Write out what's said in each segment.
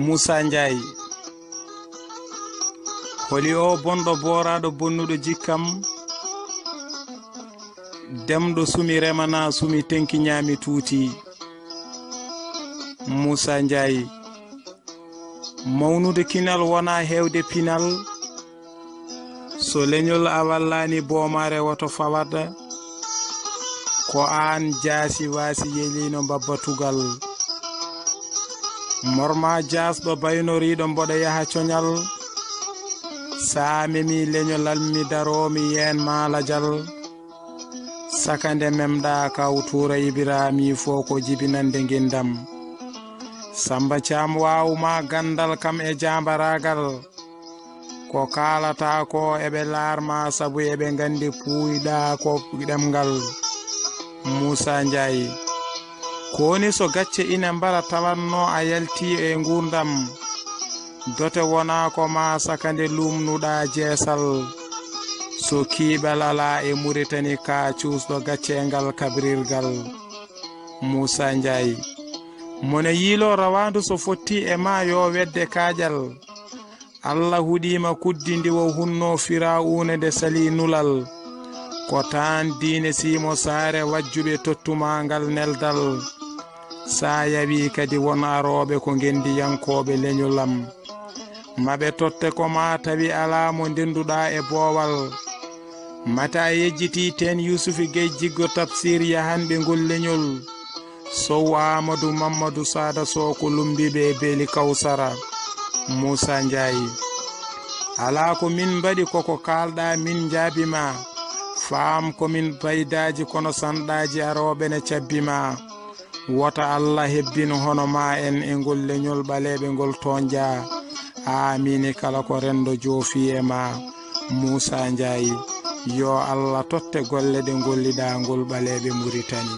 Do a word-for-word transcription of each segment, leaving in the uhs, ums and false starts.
Muusa Njaay. Holi oo bonɗo booraaɗo bonnuɗo jikkam? Demɗo sumi remana sumi tenki ñaami tuuti. Muusa Njaay. Mawnude kinal wonaa heewde pinal. So leñol a wallaani boomaare woto fawat. Ko aan jaasi waasi yeliino mbabba tugal. Morma jaasɗo baynoriiɗo mboɗo yaha coñal. Sa memi leñolal mi daroo mi yeen maa lajal. Saka nde memɗa kaw tuura Ibiraami fo ko jibinande ngindam. Samba Caam waaw ma ganndal kam e jaambaraagal. Ko kaalata ko eɓe laar ma sabu eɓe nganndi puuyɗa ko ɗemngal. Muusa Njaay. Kooni so gacce ina mbara tawanno a yalti e nguurndam. Dote wona ko ma saka nde lumnuɗa jeesal. So kiiɓal alaa e Muritani ka cuusɗo gacce ngal kabrirgal. Muusa Njaay. Mone yiilo rawaandu so fotti e ma yo wedde kaaƴal. Alla huɗiima kuddi ndi o hunnoo Firaawuuna nde salii nulal. Ko taan diine Siimo Saare wajjuɓe tottu ma ngal neldal. Sa yawi kadi won arooɓe ko ngenndiyankooɓe leñol am. Maɓe totte ko ma tawi alaa mo ndennduɗaa e boowal. Mata a yejjitii teen Yuusufi Gey jiggo Tafsiir yahanɓe ngol leñol. Sow Aamadu Mammadu Saada Sow ko lummbiiɓe e beeli Kawsara. Muusa Njaay. Alaa ko min mbaɗi ko ko kaalɗaa min njaabi ma. Faam ko min baydaaji kono sanɗaaji arooɓe ne cabbi ma. Wota Alla hebbin hono ma en e ngol leñol ɓaleeɓe ngol toñƴa. Aamiin kala ko renndo joofi e ma. Muusa Njaay, yo Alla totte golle ɗe ngolliɗaa ngol ɓaleeɓe Muritani.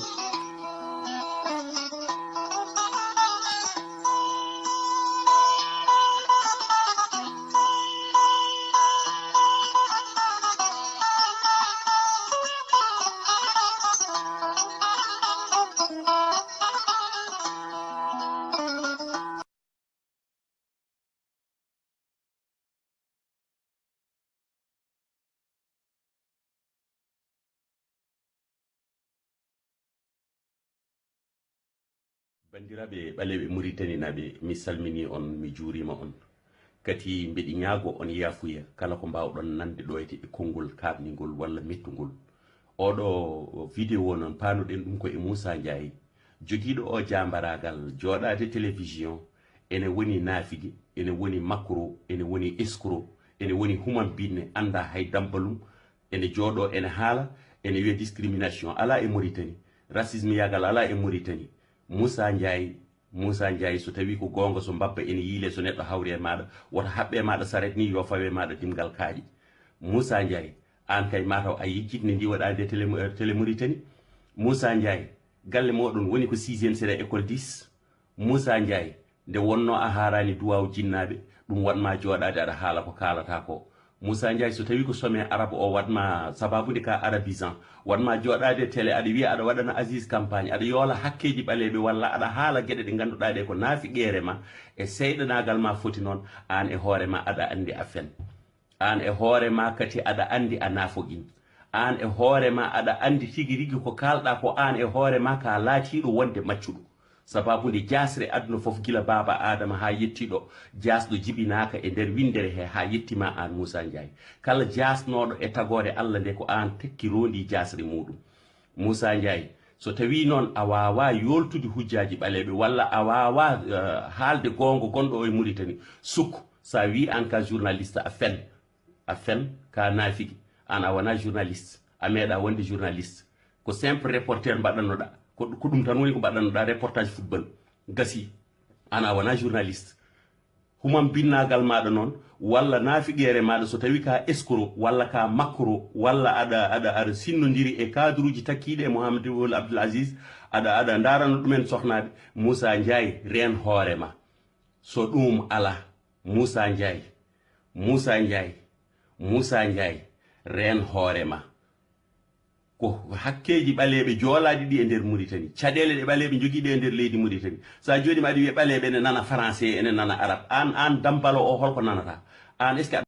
Banndiraaɓe ɓaleeɓe Muritaninaaɓe, mi salminii on, mi juuriima on. Kadi mbeɗi ñaago on yaafuya kala ko mbaawɗon nande ɗoyte e konngol kaaɓningol walla mettungol. Oɗo vidéo noon, paanoɗen ɗum ko e Muusa Njaay, jogiiɗo o jaambaraagal jooɗaade télévision, ene woni naafige, ene woni makro, ene woni escroc, ene woni humambinne, anndaa hay dambalum, ene jooɗoo, ene haala, ene wiya discrimination alaa e Mauritanie, racisme yaagal alaa e Mauritanie. Muusa Njaay, Muusa Njaay, so tawii ko goonga, so mbabba ene yiile, so neɗɗo hawri e maaɗa, woto haɓɓe e maaɗa saret ni, yo fawe e maaɗa dimngal kaaƴe. Muusa Njaay, aan kay mataw a yejjit ne ndiwaɗaa nde télé, télé Mauritanie. Muusa Njaay, galle mooɗon woni ko sixième sere école dix. Muusa Njaay, nde wonnoo a haaraani duwaaw jinnaaɓe, ɗum waɗ ma jooɗaade aɗa haala ko kaalataa ko. Muusa Njaay, so tawii ko sommet arabe o waɗ ma, sabaabu nde ka arabisant, waɗ ma jooɗaade e télé aɗa wiya aɗa waɗana Aziz campagne, aɗa yoola hakkeeji ɓaleeɓe walla aɗa haala geɗe ɗe ngannduɗaa ɗe ko naafiqeere ma e seyɗanaagal ma foti noon, aan e hoore ma aɗa anndi a fen. Aan e hoore ma kadi aɗa anndi a naafoqin. Aan e hoore ma aɗa anndi tigi rigi ko kaalɗaa ko aan e hoore ma ka laatiiɗo wonde maccuɗo. Sabaabu nde jaasre aduna fof gila baaba Aadama haa yettiiɗo, jaasɗo jibinaaka e nder winndere he haa yetti ma aan Muusa Njaay. Kala jaasnooɗo e tagoore Alla nde ko aan tekki roondi jaasre muuɗum. Muusa Njaay, so tawii noon a waawaa yooltude hujjaaji ɓaleeɓe walla a waawaa, eh, haalde goonga gonɗo o e Muritani, suk, so a wii aan ka journaliste a fen. A fen, ka naafigi. Aan a wonaa journaliste. A meeɗaa wonde journaliste. Ko simple reporter mbaɗannoɗaa. Ko, ko ɗum tan woni ko mbaɗannoɗaa, reportage football. Gasi. Aan a wonaa journaliste. Humam binnaagal maaɗa noon, walla naafiqeere maaɗa, so tawii ka escroc, walla ka makro, walla aɗa, aɗa, aɗa sinnondiri e cadre uji takkiiɗi e Mouhamadou Ould Abdoul Aziz, aɗa, aɗa ndaarana ɗumen sohnaaɓe, Muusa Njaay, reen hoore ma. So ɗuum alaa, Muusa Njaay, Muusa Njaay, Muusa Njaay, reen hoore ma. Ko hakkeeji ɓaleeɓe joolaaɗi ɗi e nder Muritani, caɗeele ɗe ɓaleeɓe njogii ɗe e nder leydi Muritani. So a jooɗiima aɗa wiya ɓaleeɓe ene nana français, ene nana arabe. Aan, aan Dampalo o, holko nanata? Aan, est-ce que